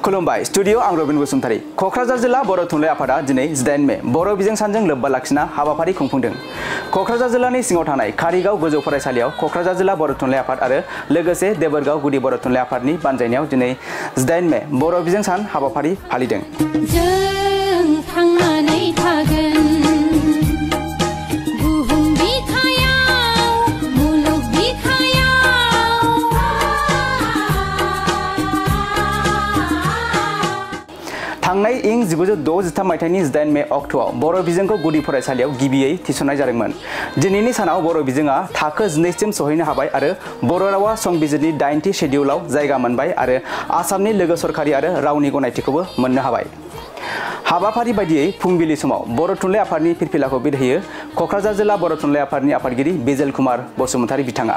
खुलुमबाय स्टुडियो आं रबिन बसुमतारी कक्राझार जिल्ला बर' थुनलाइ आफादा दिनै 18 मे बर' बिजों सानजों लोब्बा लाखिना हाबाफारि खुंफुंदों। कक्राझार जिल्लानि सिङाव थानाय कारिगाव गोजौ फरायसालियाव कक्राझार जिल्ला बर' थुनलाइ आफाद आरो लोगोसे देबोरगाव गुदि बर' थुनलाइ आफादनि बानजायनायाव दिनै 18 मे बर' बिजों सान हाबाफारि फालिदों। थांनाय इं 1963 मायथाइनि 18 मे अक्ट'आव बर' बिजोंखौ गुदि फरायसालियाव गिबियै थिसननाय जादोंमोन। दिनैनि सानाव बर' बिजोङा थाखो 12 सिम सहैनो हाबाय आरो बर' रावा संबिजिरनि 8थि शेड्युलाव जायगा मोनबाय आरो आसामनि लोगो सरखारि आरो रावनि गनायथिखौबो मोननो हाबाय। हाबाफारि बायदियै फुंबिलि समाव बर' थुनलाइ आफादनि फिरफिलाखौ बिरहोयो कक्राझार जिल्ला बर' थुनलाइ आफादनि आफादगिरि बिजेल कुमार बसुमतारी बिथाङा।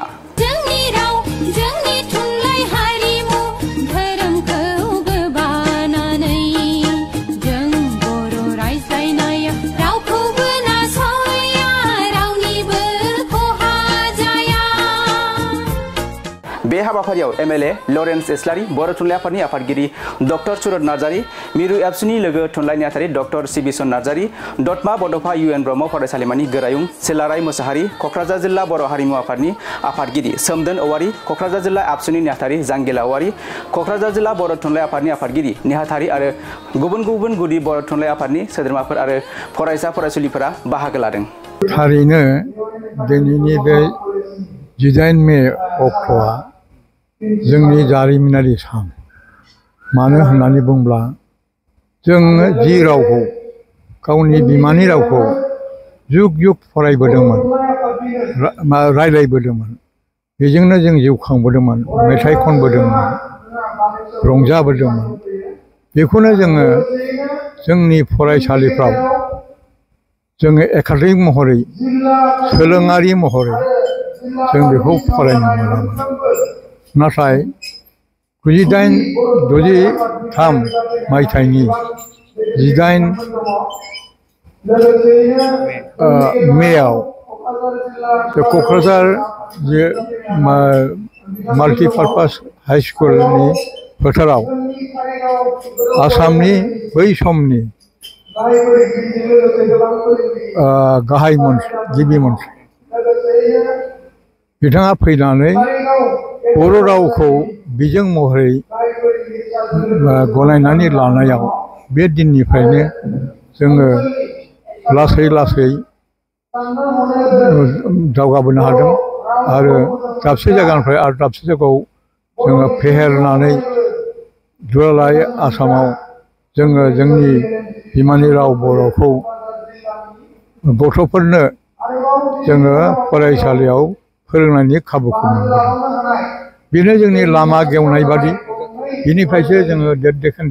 बे हाबाफारियाव एमएलए लरेन्स इस्लारि, बर' थुनलाइ आफादनि आफादगिरि डक्टर सुरत नार्जारी, मिरु एबसुनि लोगो थुनलाइ नेहाथारि डक्टर सिबिसन नार्जारी, दतमा बड'फा UN ब्रह्म फरायसालिमानि गोरायुं सिलाराय मोसाहारि, कक्राझार जिल्ला बर' हारिमु आफादनि आफादगिरि सोमदोन औवारी, कक्राझार जिल्ला एबसुनि नेहाथारि जांगिला औवारी, कक्राझार जिल्ला बर' थुनलाइ आफादनि आफादगिरि नेहाथारि आरो गुबुन गुबुन गुदि बर' थुनलाइ आफादनि सोद्रोमाफोर आरो फरायसा फरायसुलिफोरा बाहागो लादों। थारैनो दिनैनि बे 18 मे अक्ट'आ जोंनि जारिमिनारि सान। मानो होननानै बुंब्ला जोङो जि रावखौ गावनि बिमानि रावखौ जुग जुग फरायबोदोंमोन, रायलायबोदोंमोन, बेजोंनो जों जिउ खांबोदोंमोन, मेथाइ खनबोदोंमोन, रंजाबोदोंमोन, बेखौनो जोङो जोंनि फरायसालिफ्राव जोङो एकाडेमिक महरै सोलोङारि महरै जों बेखौ फरायनो मोनामोन। नाथाय 1963 मायथाइनि 18 मेआव क'क्राझार जे माल्टिपार्पास हाई स्कुलनि फोथाराव आसामनि बै समनि गाहाय गिबि मन्थ्रि बिथाङा फैनानै बर' रावखौ बिजों महरै गनायनानै लानायाव बे दिननिफ्रायनो जोङो लासै लासै दावगाबोनो हादों आरो दाबसे जायगानिफ्राय आरो दाबसे जायगायाव जोङो फेहेरनानै दुलाराय आसामाव जोङो जोंनि बिमानि राव बर'खौ गथ'फोरनो जोङो फरायसालियाव फोरोंनायनि खाबुखौ मोनबोदों। बेनो जोंनि लामा गेवनाय बादि। बिनिफ्रायसो जोङो देरदेखोन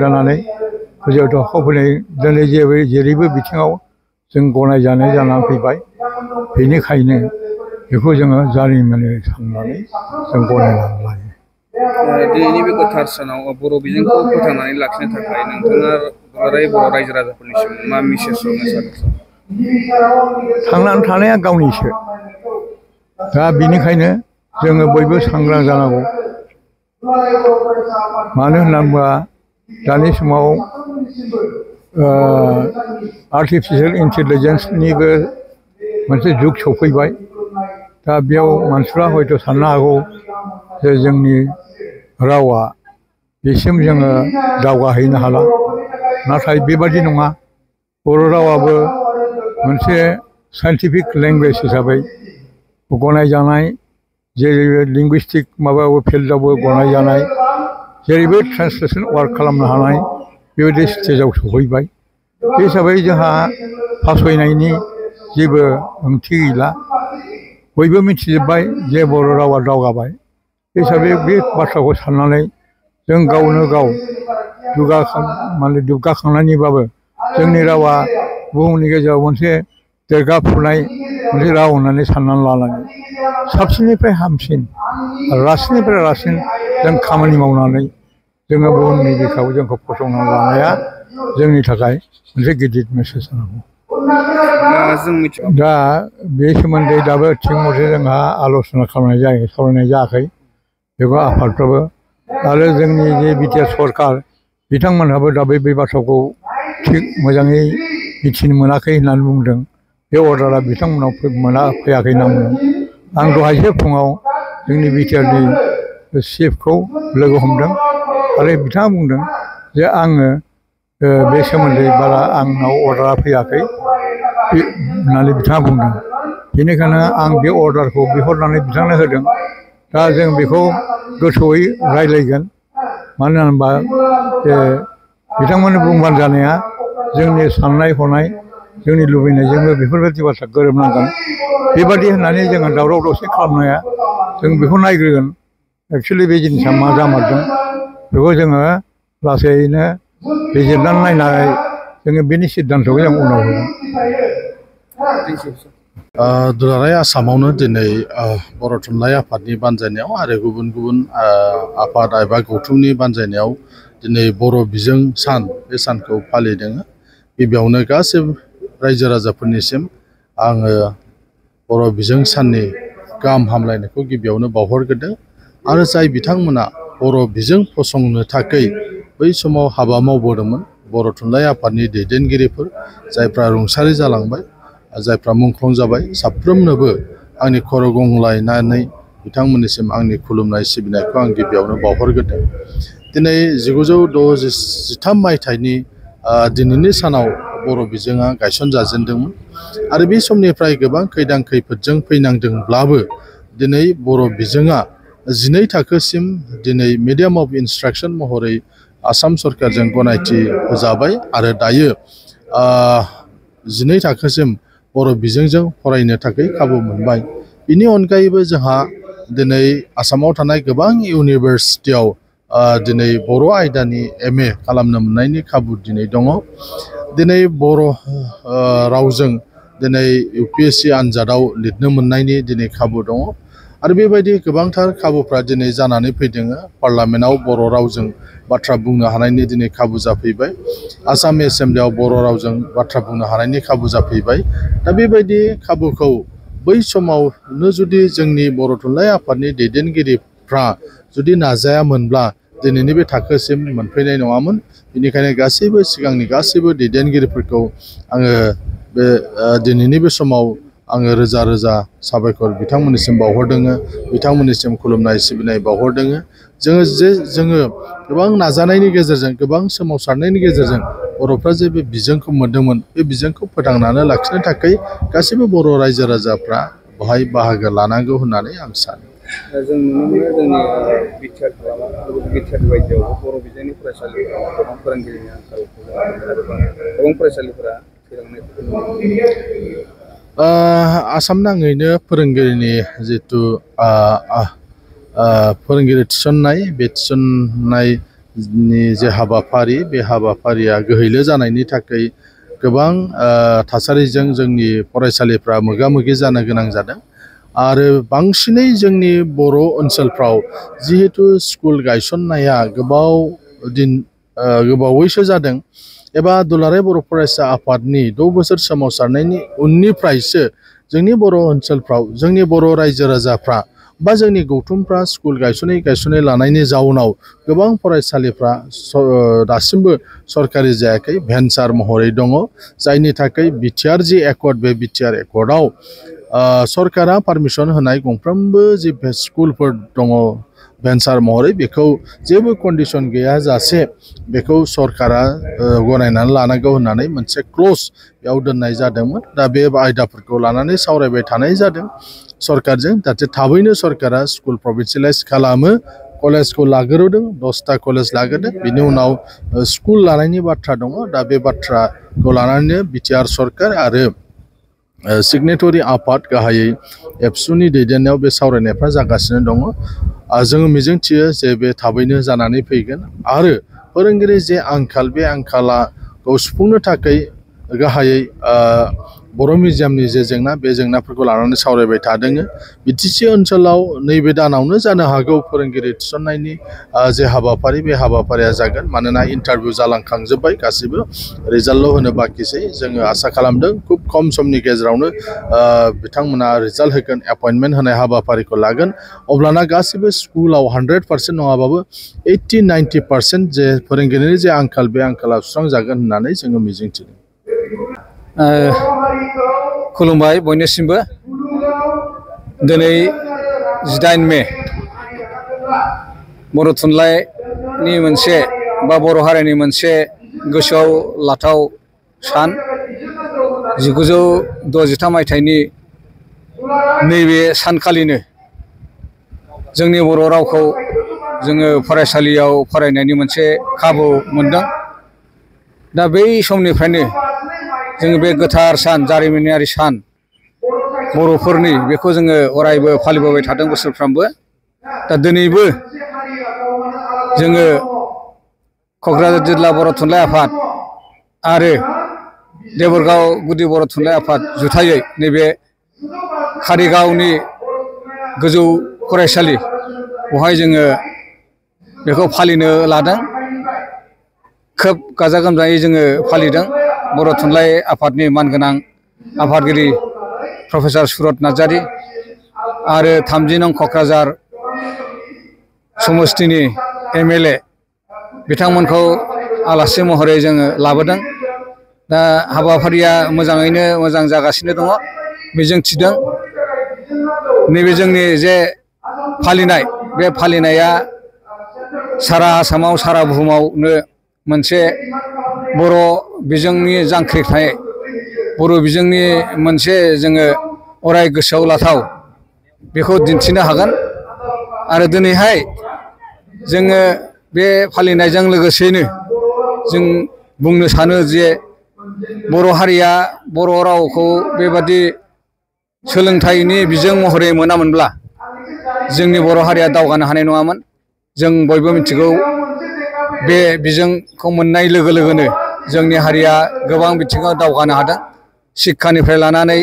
जानानै गोजौ थाखोआव फैनाय दिनै जेरैबो बिथिङाव जों गनायजानाय जानानै फैबाय। बेनिखायनो बेखौ जोङो जारिमिनारि साननानै जों गनायनानै लायो। दिनैनि बे गोथार सानाव बर' बिजोंखौ फोथांनानै लाखिनो थाखाय नोंथाङा दुलाराय बर' रायजो राजाफोरनिसिम मा मेसेज हरनो सानो? थांनानै थानाया गावनिसो। दा बेनिखायनो जोङो बयबो सांग्रां जानांगौ। मानो होनना बुङोब्ला दानि समाव आर्टिफिसियेल इन्टेलिजेन्सनिबो मोनसे जुग सफैबाय। दा बेयाव मानसिफ्रा हयथ' साननो हागौ जे जोंनि रावा बेसिम जोङो दावगाहैनो हाला। नाथाय बेबादि नङा। बर' रावाबो मोनसे साइन्टिफिक लेंगुवेज हिसाबै गनायजानाय, जेरै लिंगुइस्टिक माबायावबो फिल्डआवबो गनायजानाय, जेरैबो ट्रेन्सलेसन वार्क खालामनो हानाय बेबायदि स्टेजाव सफैबाय। बे हिसाबै जोंहा फासयनायनि जेबो ओंथि गैला। बयबो मिथिजोब्बाय जे बर' रावा दावगाबाय। बे हिसाबै बे बाथ्राखौ साननानै जों गावनो गाव दुगाखांनानैबाबो जोंनि रावा बुहुमनि गेजेराव मोनसे देरगाफुनाय मोनसे राव होननानै साननानै लानांगोन। साबसिननिफ्राय हामसिन, रासिननिफ्राय रासिन जों खामानि मावनानै जोङो बुहुमनि बिखायाव जोंखौ फसंना लानाया जोंनि थाखाय मोनसे गिदिर मेसेज जानांगौ। दा बे सोमोन्दै दाबो थिग मथे जोंहा आल'सना सावरायनाय जायाखै। बेखौ आफादफ्राबो आरो जोंनि जे बिटिआर सरकार बिथांमोनहाबो दा बे बाथ्राखौ थिग मोजाङै मिथिनो मोनाखै होननानै बुंदों। बे अर्डारा बिथांमोनाव फैयाखै होनना बुंदों। आं दहायसो फुङाव जोंनि बिटिआरनि चिफखौ लोगो हमदों आरो बिथाङा बुंदों जे आङो बे सोमोन्दै बारा आंनाव अर्डारा फैयाखै होननानै बिथाङा बुंदों। बेनिखायनो आं बे अर्डारखौ बिहरनानै बिथांनो होदों। दा जों बेखौ गोथौयै रायज्लायगोन। मानो होनबा बिथांमोननि बुंबानो जानाया जोंनि साननाय हनाय जोंनि लुबैनायजोंबो बेफोरबायदि बाथ्रा गोरोबनांगोन। बेबादि होननानै जोङो दावराव दावसि खालामनो हाया। जों बेखौ नायग्रोगोन एक्सुवेलि बे जिनिसा मा जामारदों बेखौ जोङो लासैनो बिजिरनानै नायनानै जोङो बेनि सिद्धान्तखौ जों उनाव होगोन। दुलाराय आसामावनो दिनै बर' थुनलाइ आफादनि बानजायनायाव आरो गुबुन गुबुन आफाद एबा गौथुमनि बानजायनायाव दिनै बर' बिजों सान बे सानखौ फालिदों। गिबियावनो गासैबो रायजो राजाफोरनिसिम आङो बर' बिजों साननि गाहाम हामलायनायखौ गिबियावनो बावहरग्रोदों। आरो जाय बिथांमोना बर' बिजों फसंनो थाखाय बै समाव हाबा मावबोदोंमोन बर' थुनलाइ आफादनि दैदेनगिरिफोर जायफ्रा रुंसारि जालांबाय जायफ्रा मुंख्लं जाबाय साफ्रोमनोबो आंनि खर' गंग्लायनानै बिथांमोननिसिम आंनि खुलुमनाय सिबिनायखौ आं गिबियावनो बावहरग्रोदों। दिनै 1963 मायथाइनि दिनैनि सानाव बर' बिजोङा गायसनजाजेनदोंमोन आरो बे समनिफ्राय गोबां खैदां खैफोदजों फैनांदोंब्लाबो दिनै बर' बिजोङा 12 थाखोसिम दिनै मिडियाम अफ इन्सट्राक्सन महरै आसाम सरकारजों गनायथि होजाबाय आरो दायो 12 थाखोसिम बर' बिजोंजों फरायनो थाखाय खाबु मोनबाय। बिनि अनगायैबो जोंहा दिनै आसामाव थानाय गोबां इउनिभारसिटियाव दिनै बर' आयदानि MA खालामनो मोननायनि खाबु दिनै दङ। दिनै बर' रावजों दिनै UPSC आनजादाव लिरनो मोननायनि दिनै खाबु दङ आरो बेबायदि गोबांथार खाबुफ्रा दिनै जानानै फैदों। पार्लामेन्टआव बर' रावजों बाथ्रा बुंनो हानायनि दिनै खाबु जाफैबाय। आसाम एसेम्ब्लियाव बर' रावजों बाथ्रा बुंनो हानायनि खाबु जाफैबाय। दा बेबायदि खाबुखौ बै समावनो जुदि जोंनि बर' थुनलाइ आफादनि दैदेनगिरिफ्रा जुदि नाजायामोनब्ला दिनैनि बे थाखोसिम मोनफैनाय नङामोन। बेनिखायनो गासैबो सिगांनि गासैबो दैदेनगिरिफोरखौ आङो बे दिनैनि बे समाव आङो रोजा रोजा साबायखर बिथांमोननिसिम बावहरदों। बिथांमोननिसिम खुलुमनाय सिबिनाय बावहरदों। जोङो गोबां नाजानायनि गेजेरजों गोबां सोमावसारनायनि गेजेरजों बर'फ्रा जे बे बिजोंखौ मोनदोंमोन बे बिजोंखौ फोथांनानै लाखिनो थाखाय गासैबो बर' रायजो राजाफ्रा बेवहाय बाहागो लानांगौ होननानै आं सानो। जों नुनो मोनो जोंनि बिटिआर बायदियाव बर' बिजोंनि फरायसालिफोराव गोबां फोरोंगिरिनि आंखालखौ गोबां फरायसालिफोरा थैलांनायखौ नुनो मोनो। आसाम नाङैनो फोरोंगिरिनि जिथु फोरोंगिरि थिसननाय बे थिसननायनि जे हाबाफारि बे हाबाफारिया गोहैलो जानायनि थाखाय गोबां थासारिजों जोंनि फरायसालिफ्रा मोगा मोगि जानो गोनां जादों। आरो बांसिनै जोंनि बर' ओनसोलफ्राव जिहेतु स्कुल गायसननाया गोबावैसो जादों एबा दुलाराय बर' फरायसा आफादनि 6 बोसोर सोमावसारनायनि उननिफ्रायसो जोंनि बर' ओनसोलफ्राव जोंनि बर' रायजो राजाफ्रा बा जोंनि गौथुमफ्रा स्कुल गायसनै लानायनि जाउनाव गोबां फरायसालिफ्रा दासिमबो सरकारि जायाखै भेन्सार महरै दङ। जायनि थाखाय बिटिआर जि एकर्ड बे बिटिआर एकर्डआव सरकारा पारमिसन होनाय गंफ्रोमबो जि स्कुलफोर दङ भेन्सार महरै बेखौ जेबो कन्डिसन गैयाजासे बेखौ सरकारा गनायनानै लानांगौ होननानै मोनसे क्लज बेयाव दोननाय जादोंमोन। दा बे आयदाफोरखौ लानानै सावरायबाय थानाय जादों सरकारजों जाहाथे थाबैनो सरकारा स्कुल प्रभिन्सियेलाइज खालामो। कलेजखौ लाग्रोदों 10टा कलेज लाग्रोदों बिनि उनाव स्कुल लानायनि बाथ्रा दङ। दा बे बाथ्राखौ लानानैनो बिटिआर सरकार आरो सिगनेटरि आफाद गाहायै एबसुनि दैदेननायाव बे सावरायनायफ्रा जागासिनो दङ। जोङो मिजिंथियो जे बे थाबैनो जानानै फैगोन आरो फोरोंगिरि जे आंखाल बे आंखालखौ सुफुंनो थाखाय गाहायै बर' मिडियामनि जे जेंना बे जेंनाफोरखौ लानानै सावरायबाय थादों बिटिसि ओनसोलाव नैबे दानावनो जानो हागौ फोरोंगिरि थिसननायनि जे हाबाफारि बे हाबाफारिया जागोन मानोना इन्टारभिउ जालांखांजोब्बाय गासिबो रिजाल्टल' होनो बाखिसै जोङो आसा खालामदों खुब खम समनि गेजेरावनो बिथांमोना रिजाल्ट होगोन एपइन्टमेन्ट होनाय हाबाफारिखौ लागोन अब्लाना गासिबो स्कुलाव 100% नङाबाबो 80-90% जे फोरोंगिरिनि जे आंखाल बे आंखाला सुस्रांजागोन होननानै जोङो मिजिंथिदों खुलुमबाय बयनिसिमबो दिनै 18 मे बर' थुनलाइनि मोनसे बा बर' हारिनि मोनसे गोसोआव लाथाव सान 1963 मायथाइनि नैबे सानखालिनो जोंनि बर' रावखौ जोङो फरायसालियाव फरायनायनि मोनसे खाबु मोनदों दा बै समनिफ्रायनो जोङो बे गोथार सान जारिमिनारि सान बर'फोरनि बेखौ जोङो अरायबो फालिबोबाय थादों बोसोरफ्रोमबो दा दिनैबो जोङो क'क्राझार जिल्ला बर' थुनलाइ आफाद आरो देबोरगाव गुदि बर' थुनलाइ आफाद जुथायै नैबे कारिगावनि गोजौ फरायसालि बेवहाय जोङो बेखौ फालिनो लादों खोब गाजा गोमजायै जोङो फालिदों बर' थुनलाइ आफादनि मानगोनां आफादगिरि प्रफेसर सुरत नार्जारि आरो 30 नं क'क्राझार समस्तिनि MLA बिथांमोनखौ आलासि महरै जोङो लाबोदों दा हाबाफारिया मोजाङैनो मोजां जागासिनो दङ मिजिंथिदों नैबे जोंनि जे फालिनाय बे फालिनाया सारा आसामाव सारा बुहुमावनो मोनसे बर' बिजोंनि जांख्रिथाय बर' बिजोंनि मोनसे जोङो अराय गोसोआव लाथाव बेखौ दिन्थिनो हागोन आरो दिनैहाय जोङो बे फालिनायजों लोगोसेनो जों बुंनो सानो जे बर' हारिया बर' रावखौ बेबादि सोलोंथाइनि बिजों महरै मोनामोनब्ला जोंनि बर' हारिया दावगानो हानाय नङामोन जों बयबो मिथिगौ बे बिजोंखौ मोननाय लोगो लोगोनो जोंनि हारिया गोबां बिथिङाव दावगानो हादों शिक्षानिफ्राय लानानै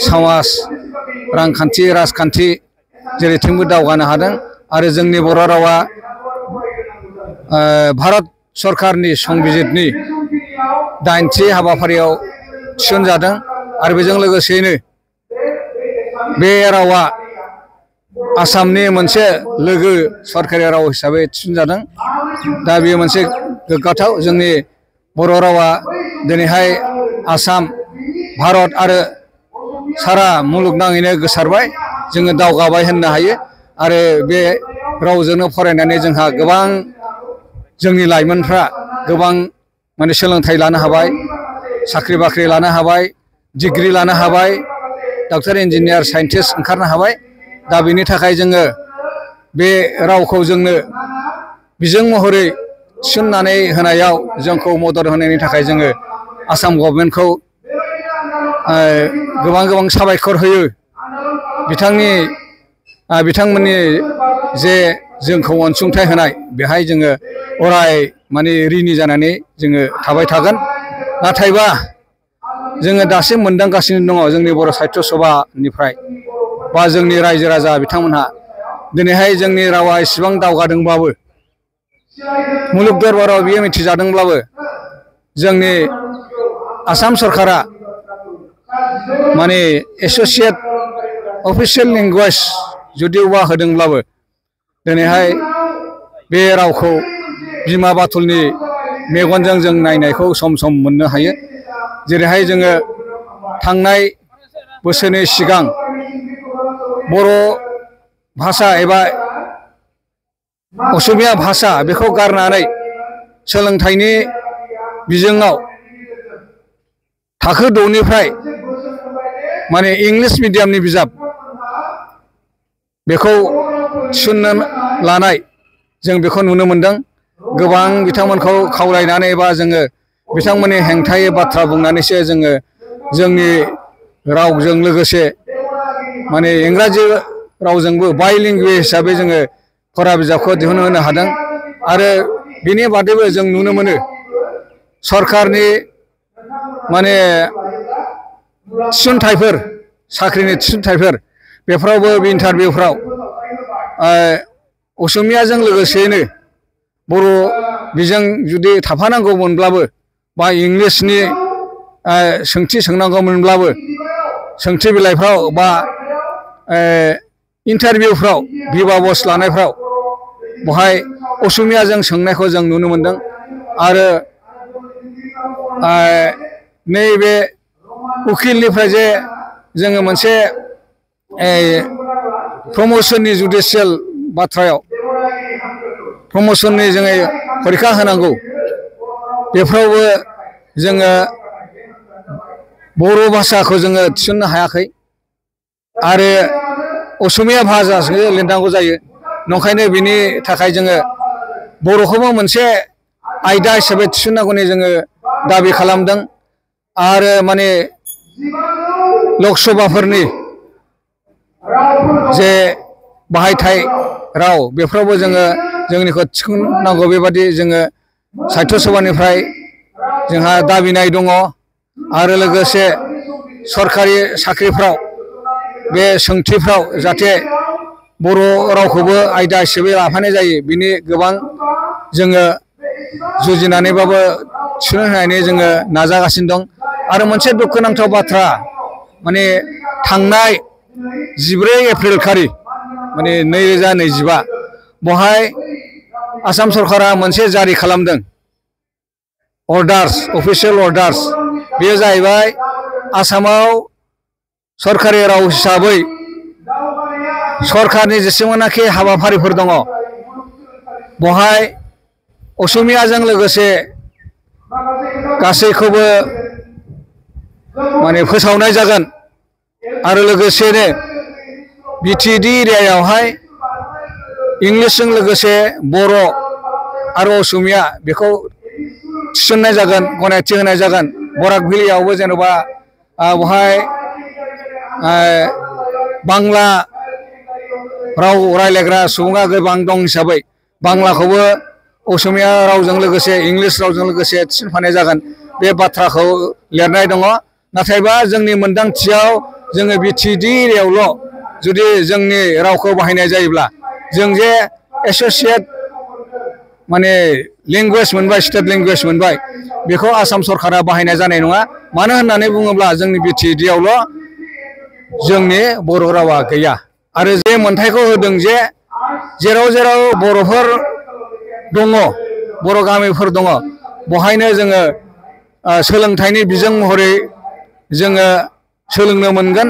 समाज रांखान्थि राजखान्थि जेरैथिंबो दावगानो हादों आरो जोंनि बर' रावा भारत सरकारनि संबिजितनि 8थि हाबाफारियाव थिसनजादों आरो बेजों लोगोसेयैनो बे रावा आसामनि मोनसे लोगो सरकारि राव हिसाबै थिसनजादों दा बेयो मोनसे गोग्गाथाव जोंनि बर' रावा दिनैहाय आसाम भारत आरो सारा मुलुगनाङैनो गोसारबाय जोङो दावगाबाय होननो हायो आरो बे रावजोंनो फरायनानै जोंहा गोबां जोंनि लाइमोनफ्रा गोबां माने सोलोंथाइ लानो हाबाय साख्रि बाख्रि लानो हाबाय डिग्री लानो हाबाय डक्टर इन्जिनियार साइन्टिस्ट ओंखारनो हाबाय दा बेनि थाखाय जोङो बे रावखौ जोंनो बिजों महरै थिसननानै होनायाव जोंखौ मदद होनायनि थाखाय जोङो आसाम गभर्नमेन्टखौ गोबां साबायखर होयो बिथांमोननि जे जोंखौ अनसुंथाइ होनाय बेहाय जोङो अराय माने ऋणी जानानै जोङो थाबाय थागोन नाथायबा जोङो दासिम मोनदांगासिनो दङ जोंनि बर' साहित्य सभानिफ्राय बा जोंनि रायजो राजा बिथांमोनहा दिनैहाय जोंनि रावा इसेबां दावगादोंब्लाबो मुलुग दरबाराव बियो मिथिजादोंब्लाबो जोंनि आसाम सरकारा माने एस'सियेट अफिसियेल लेंगुवेज जुदिअबा होदोंब्लाबो दिनैहाय बे रावखौ बिमा बाथुलनि मेगनजों जों नायनायखौ सम सम मोननो हायो जेरैहाय जोङो थांनाय बोसोरनि सिगां बर' भाषा एबा असमिया भाषा बेखौ गारनानै सोलोंथाइनि बिजोङाव थाखो 6निफ्राय माने इंलिश मिडियामनि बिजाब बेखौ थिसननो लानाय जों बेखौ नुनो मोनदों गोबां बिथांमोनखौ खावलायनानै बा जोङो बिथांमोननि हेंथायै बाथ्रा बुंनानैसो जोङो जोंनि रावजों लोगोसे माने इंराजि रावजोंबो बाइलिंगुवेज हिसाबै जोङो फरा बिजाबखौ दिहुनहोनो हादों आरो बेनि बादैबो जों नुनो मोनो सरकारनि माने थिसनथाइफोर साख्रिनि थिसनथाइफोर बेफोरावबो इन्टारभिउफ्राव असमियाजों लोगोसेनो बर' बिजों जुदि थाफानांगौमोनब्लाबो बा इंलिसनि सोंथि सोंनांगौमोनब्लाबो सोंथि बिलाइफ्राव बा इन्टारभिउफ्राव भिभा भस लानायफ्राव बहाय असमियाजों सोंनायखौ जों नुनो मोनदों। आरो नैबे उकिलनिफ्राय जे जोङो मोनसे प्रमोशननि जुडिशियेल बाथ्रायाव प्रमोशननि जोङो फरिखा होनांगौ बेफ्रावबो जोङो बर' भाषाखौ जोङो थिसननो हायाखै आरो असमिया भाषासो लिरनांगौ जायो। नंखायनो बिनि थाखाय जोङो बर'खौबो मोनसे आयदा हिसाबै थिसननांगौनि जोङो दाबि खालामदों। आरो माने लकसभाफोरनि जे बाहायथाय राव बेफ्रावबो जोङो जोंनिखौ थिसननांगौ बेबादि जोङो साहित्य सभानिफ्राय जोंहा दाबिनाय दङ। आरो लोगोसे सरकारि साख्रिफ्राव बे सोंथिफ्राव जाहाथे बर' रावखौबो आयदा हिसाबै लाफानाय जायो बिनि गोबां जोङो जुजिनानैबाबो थिसनहोनायनि जोङो नाजागासिनो दं। आरो मोनसे दुखुनांथाव बाथ्रा माने थांनाय 14 एप्रिल खालि माने 2025 बहाय आसाम सरकारा मोनसे जारि खालामदों अर्डार्स अफिसियेल अर्डार्स बेयो जाहैबाय आसामाव सरकारि राव हिसाबै सरकारनि जेसेबांनाखि हाबाफारिफोर दङ बहाय असमियाजों लोगोसे गासैखौबो माने फोसावनाय जागोन। आरो लोगोसेनो बिटिएडि एरियायावहाय इंलिसजों लोगोसे बर' आरो असमिया बेखौ थिसननाय जागोन गनायथि होनाय जागोन। बराक भेलियावबो जेनेबा बहाय बांला राव रायलायग्रा सुबुङा गोबां दं हिसाबै बांलाखौबो असमिया रावजों लोगोसे इंलिस रावजों लोगोसे थिसनफानाय जागोन बे बाथ्राखौ लिरनाय दङ। नाथायबा जोंनि मोनदांथियाव जोङो बिटिएडि एरियायावल' जुदि जोंनि रावखौ बाहायनाय जायोब्ला जों जे एस'सियेट माने लेंगुवेज मोनबाय स्टेट लेंगुवेज मोनबाय बेखौ आसाम सरकारा बाहायनाय जानाय नङा। मानो होननानै बुङोब्ला जोंनि बिटिएडियावल' जोंनि बर' रावा गैया। आरो जे मोनथायखौ होदों जे जेराव जेराव बर'फोर दङ बर' गामिफोर दङ बहायनो जोङो सोलोंथाइनि बिजों महरै जोङो सोलोंनो मोनगोन।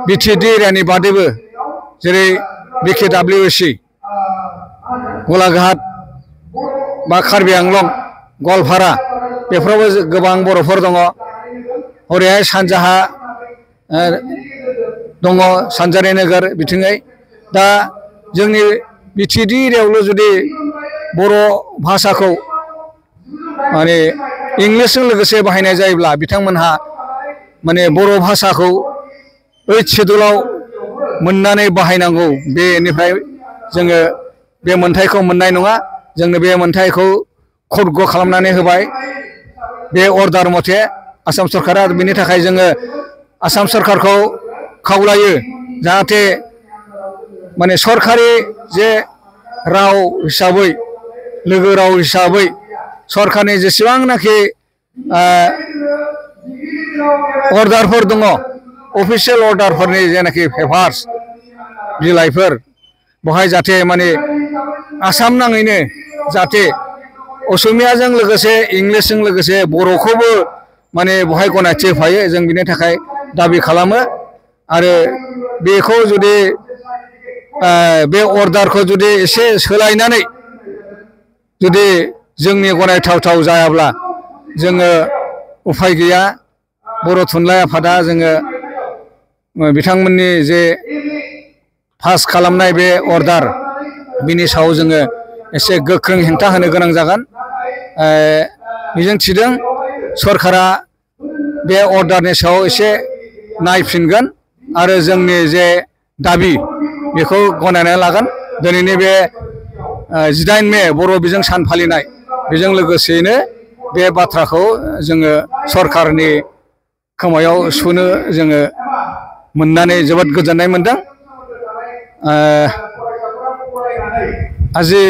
बिटिएडि एरियानि बादैबो जेरै बिकेडब्लिउसि गलाघाट बा कार्बि आंलं गवालपारा बेफोरावबो गोबां बर'फोर दङ। हरैहाय सानजाहा दङ सानजारि नोगोर बिथिङै। दा जोंनि बिटिएडि एरियायावल' जुदि बर' भाषाखौ माने इंलिसजों लोगोसे बाहायनाय जायोब्ला बिथांमोनहा माने बर' भाषाखौ 8 सिडुलाव मोननानै बाहायनांगौ बेनिफ्राय जोङो बे मोनथायखौ मोननाय नङा। जोंनो बे मोनथायखौ खर्ग खालामनानै होबाय बे अर्डार मथे आसाम सरकारा। बिनि थाखाय जोङो आसाम सरकारखौ खावलायो जाहाथे माने सरकारि जे राव हिसाबै लोगो राव हिसाबै सरकारनि जेसेबांनाखि अर्डारफोर दङ अफिसियेल अर्डारफोरनि जेनाखि पेपार्स बिलाइफोर बहाय जाहाथे माने आसाम नाङैनो जाहाथे असमियाजों लोगोसे इंलिसजों लोगोसे बर'खौबो माने बहाय गनायथि होफायो जों बिनि थाखाय दाबि खालामो। आरो बेखौ जुदि बे अर्डारखौ जुदि एसे सोलायनानै जुदि जोंनि गनायथावथाव जायाब्ला जोङो उफाय गैया। बर' थुनलाइ आफादा जोङो बिथांमोननि जे पास खालामनाय बे अर्डार बिनि सायाव जोङो एसे गोख्रों हेंथा होनो गोनां जागोन। मिजिं थिदों सरकारा बे अर्डारनि सायाव एसे नायफिनगोन आरो जोंनि जे दाबि बेखौ गनायनानै लागोन। दिनैनि बे 18 मे बर' बिजों सान फालिनाय बेजों लोगोसेयैनो बे बाथ्राखौ जोङो सरकारनि खोमायाव सुनो जोङो मोननानै जोबोद गोजोननाय मोनदों। आजि